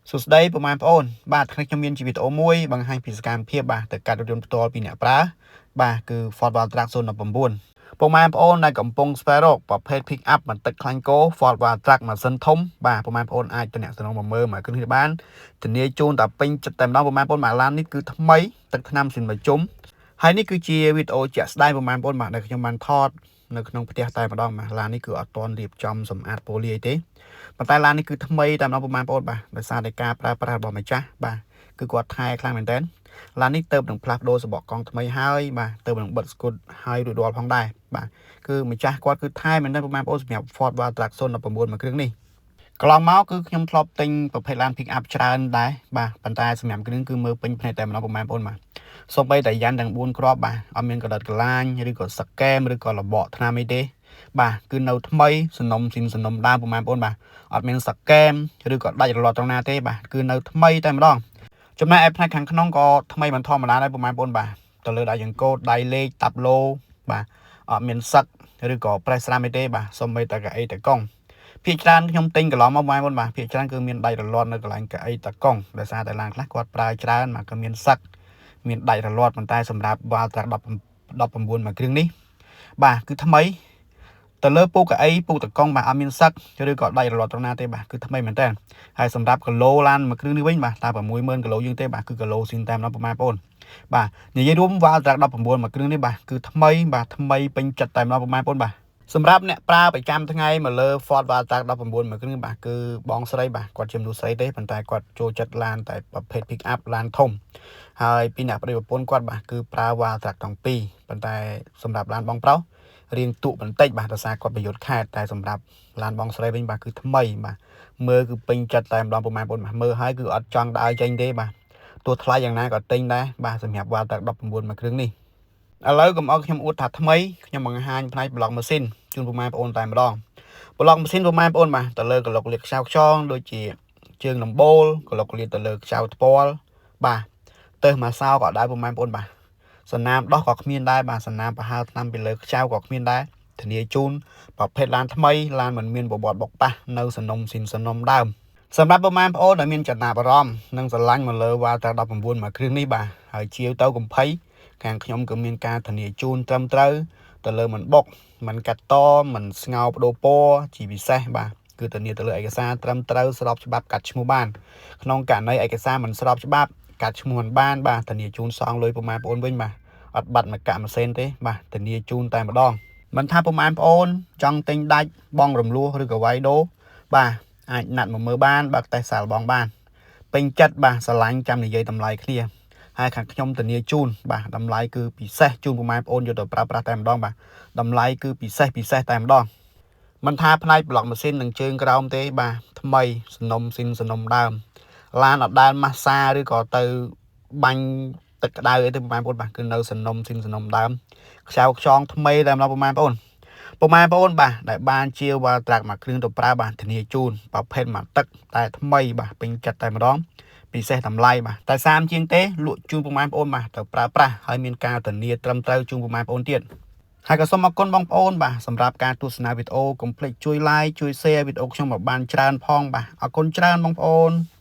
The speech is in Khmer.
សួស្តីពុកម៉ែបងប្អូនបាទថ្ងៃខ្ញុំមានជាវីដេអូមួយបង្ហាញពីសកម្មភាពបាទទៅកាត់រថយន្តផ្ទាល់ពីអ្នកប្រើបាទគឺ Ford Wildtrak 019ពុកម៉ែបងប្អូនដែលកំពុងស្វែងរកប្រភេទ pick up បន្តិចខ្លាញ់គោ Ford Wildtrak ម៉ាស៊ីនធំបាទពុកម៉ែបងប្អូនអាចតំណតំណងមកមើលមកគ្រឿងនេះបានធានាជូនតែពេញចិត្តតែម្ដងពុកម៉ែបងប្អូនបាទឡាននេះគឺថ្មីទឹកថ្នាំស៊ីនមួយជុំហើយនេះគឺជាវីដេអូជាក់ស្ដែងពុកម៉ែបងប្អូនបាទដែលខ្ញុំបានថតនៅក្នុងផ្ទះតែម្ដងបាទឡាននេះគឺអត់ទាន់រៀបចំសម្អាតពូលីអីទេប៉ុន្តែឡាននេះគឺថ្មីតែម្ដងពុកម៉ែបងប្អូនបាទដោយសារតែការប្រើប្រាស់របស់ម្ចាស់បាទគឺគាត់ថែខ្លាំងមែនតើឡាននេះទៅនឹងផ្លាស់ប្ដូរសបកកង់ថ្មីហើយបាទទៅនឹងបិទស្គុតហើយរួចរាល់ផងដែរបាទគឺម្ចាស់គាត់គឺថែមែនតើពុកម៉ែបងប្អូនសម្រាប់ Ford Wildtrak 019មួយគ្រឿងនេះកន្លងមកគឺខ្ញុំធ្លាប់ទិញប្រភេទឡាន pick up ច្រើនដែរបាទប៉ុន្តែសម្រាប់គ្រឿងគឺមើលពេញភ្នែកតែម្ដងពុកម៉ែបងប្អូនបាទសូម្បីតែយ៉ាន់ទាំង4គ្រាប់បាទអត់មានកដិតកលាញឬក៏សកែមឬក៏លបកថ្នាំអីទេបាទគឺនៅថ្មីសនំស៊ីនសនំដើមពុកម៉ែបងប្អូនបាទអត់មានសកែមឬក៏ដាច់រលាត់ត្រង់ណាទេបាទគឺនៅថ្មីតែម្ដងចំណែកឯផ្នែកខាងក្នុងក៏ថ្មីមិនធម្មតាដែរពុកម៉ែបងប្អូនបាទទៅលើដៃចង្កូតដៃលេខតាប់ឡូបាទអត់មានសឹកឬក៏ប្រេះស្រាមអីទេបាទសូម្បីតែកៅអីតកង់ភាគច្រើនខ្ញុំទិញកន្លងមកបងប្អូនបាទភាគច្រើនគឺមានដាច់រលាត់នៅកន្លែងកៅអីតកង់ដោយសារតែឡានខ្លះគាត់ប្រើច្រើនបាទក៏មានសឹកមានដាច់រលាត់ប៉ុន្តែសម្រាប់ Wildtrak 19មួយគ្រឿងនេះបាទគឺថ្មីទៅលើពូកៅអីពូតកង់បាទអត់មានសឹកឬក៏ដាច់រលាត់ត្រង់ណាទេបាទគឺថ្មីមែនតើហើយសម្រាប់គីឡូឡានមួយគ្រឿងនេះវិញបាទតែ60000គីឡូជាងទេបាទគឺគីឡូស៊ីនតាមដល់ប្រហែលបងប្អូនបាទនិយាយរួម Wildtrak 19មួយគ្រឿងនេះបាទគឺថ្មីបាទថ្មីពេញចិត្តតែម្ដងប្រហែលបងប្អូនបាទសម្រាប់អ្នកប្រើប្រចាំថ្ងៃមកលើ Ford Wildtrak 19មួយគ្រឿងបាទគឺបងស្រីបាទគាត់ជាមនុស្សស្រីទេប៉ុន្តែគាត់ចូលចិត្តឡានតែប្រភេទ pick up ឡានធំហើយពីអ្នកប្តីប្រពន្ធគាត់បាទគឺប្រើ Wildtrak ទាំងពីរប៉ុន្តែសម្រាប់ឡានបងប្រុសរៀងទុកបន្តិចបាទដោយសារគាត់ប្រយុទ្ធខេតតែសម្រាប់ឡានបងស្រីវិញបាទគឺថ្មីបាទមើលគឺពេញចិត្តតែម្ដងពុកម៉ែបងប្អូនបាទមើលហើយគឺអត់ចង់ដើរចេញទេបាទទោះថ្លៃយ៉ាងណាក៏ទិញដែរបាទសម្រាប់ Wildtrak 19មួយគ្រឿងនេះឥឡូវកុំឲ្យខ្ញុំអួតថាថ្មីខ្ញុំបង្ហាញផ្នែកប្លុកម៉ាស៊ីនជូនពុកម៉ែបងប្អូនតែម្ដងប្លុកម៉ាស៊ីនពុកម៉ែបងប្អូនបាទទៅលើក្លុកលាកខ្ចៅខ្យងដូចជាជើងដំបូលក្លុកលាកទៅលើខ្ចៅថ្ពាល់បាទទៅមកសោក៏ដែរពុកម៉ែបងប្អូនបាទសណាមដោះក៏គ្មានដែរបាទសណាមប្រហើថ្នាំពីលើខ្ចៅក៏គ្មានដែរធានាជូនប្រភេទឡានថ្មីឡានមិនមានប្រវត្តិបុកប៉ះនៅសនំស៊ីនសនំដើមសម្រាប់ប្រមាណបងប្អូនដែលមានចំណាប់អារម្មណ៍និងស្រឡាញ់មកលើ Wildtrak 19មួយគ្រឿងនេះបាទហើយជាវទៅកំភៃខាងខ្ញុំក៏មានការធានាជូនត្រឹមត្រូវទៅលើមិនបុកមិនកាត់តមិនស្ងោបដូរពណ៌ជាពិសេសបាទគឺធានាទៅលើឯកសារត្រឹមត្រូវស្របច្បាប់កាត់ឈ្មោះបានក្នុងករណីឯកសារមិនស្របច្បាប់កាត់ឈ្មោះមិនបានបាទធានាជូនសងលុយប្រមាណបងប្អូនវិញបាទអត់បាត់មកកាក់ម៉ាសេនទេបាទធានាជូនតែម្ដងមិនថាប្រមាណបងប្អូនចង់ទិញដាច់បងរំលោះឬក៏វាយដូរបាទអាចណាត់មកមើលបានបើកតេស្តសាឡបងបានពេញចិត្តបាទស្រឡាញ់ចាំនិយាយតម្លៃគ្នាហើយខាងខ្ញុំធានាជូនបាទតម្លៃគឺពិសេសជូនពុកម៉ែបងប្អូនយកទៅប្រើប្រាស់តែម្ដងបាទតម្លៃគឺពិសេសពិសេសតែម្ដងមិនថាផ្នែកប្លុកម៉ាស៊ីននិងជើងក្រោមទេបាទថ្មីសនំស៊ីនសនំដើមឡានអត់ដែលម៉ាស្សាឬក៏ទៅបាញ់ទឹកក្តៅអីទេពុកម៉ែបងប្អូនបាទគឺនៅសនំស៊ីនសនំដើមខ្ចៅខ្យងថ្មីតែម្ដងពុកម៉ែបងប្អូនពុកម៉ែបងប្អូនបាទដែលបានជា Wildtrak មួយគ្រឿងទៅប្រើបាទធានាជូនប្រភេទមួយទឹកតែថ្មីបាទពេញចិត្តតែម្ដងពិសេសតម្លៃបាទតែ30ជាងទេលក់ជូនពុកម៉ែបងប្អូនបាទទៅប្រើប្រាស់ហើយមានការធានាត្រឹមត្រូវជូនពុកម៉ែបងប្អូនទៀតហើយក៏សូមអរគុណបងប្អូនបាទសម្រាប់ការទស្សនាវីដេអូកុំភ្លេចជួយ like ជួយ share វីដេអូខ្ញុំឲ្យបានច្រើនផងបាទអរគុណច្រើនបងប្អូន។